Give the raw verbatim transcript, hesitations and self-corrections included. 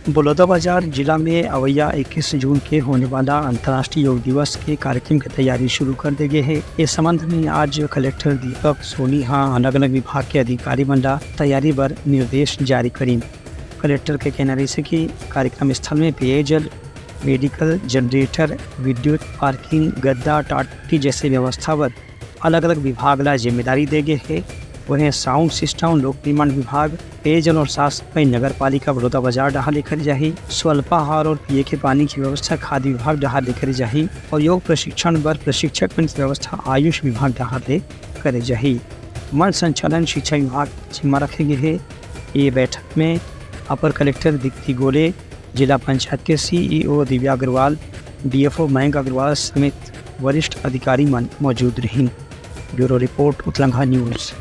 बलौदाबाजार जिला में अवइया इक्कीस जून के होने वाला अंतर्राष्ट्रीय योग दिवस के कार्यक्रम के तैयारी शुरू कर दे गे हे। ए संबंध में आज कलेक्टर दीपक सोनी हा अलग-अलग विभाग के अधिकारी मन ला तैयारी बर निर्देश जारी करीन। कलेक्टर के कहना रहिस हे कि कार्यक्रम स्थल में पेयजल, मेडिकल, जनरेटर, विद्युत, पार्किंग, गद्दा, टाटी जैसे व्यवस्था बर अलग-अलग विभाग ला जिम्मेदारी दे गे हे। उहें साउंड सिस्टम, लोक निर्माण विभाग, पेयजल और साफ सफाई नगर पालिका बलौदाबाजार डहार ले करे जाही। स्वल्पाहार और पिए के पानी की व्यवस्था खाद्य विभाग डहार ले करे जाही और योग प्रशिक्षण बर प्रशिक्षक मन की व्यवस्था आयुष विभाग डहार ले करे जाही। मंच संचालन शिक्षा विभाग जिम्मा रखे गे हे। ये बैठक में अपर कलेक्टर दीप्ति गोले, जिला पंचायत के सीईओ दिव्या अग्रवाल, डीएफओ मयंक अग्रवाल समेत वरिष्ठ अधिकारी मन मौजूद रहिन। Bureau report, Utlangha news.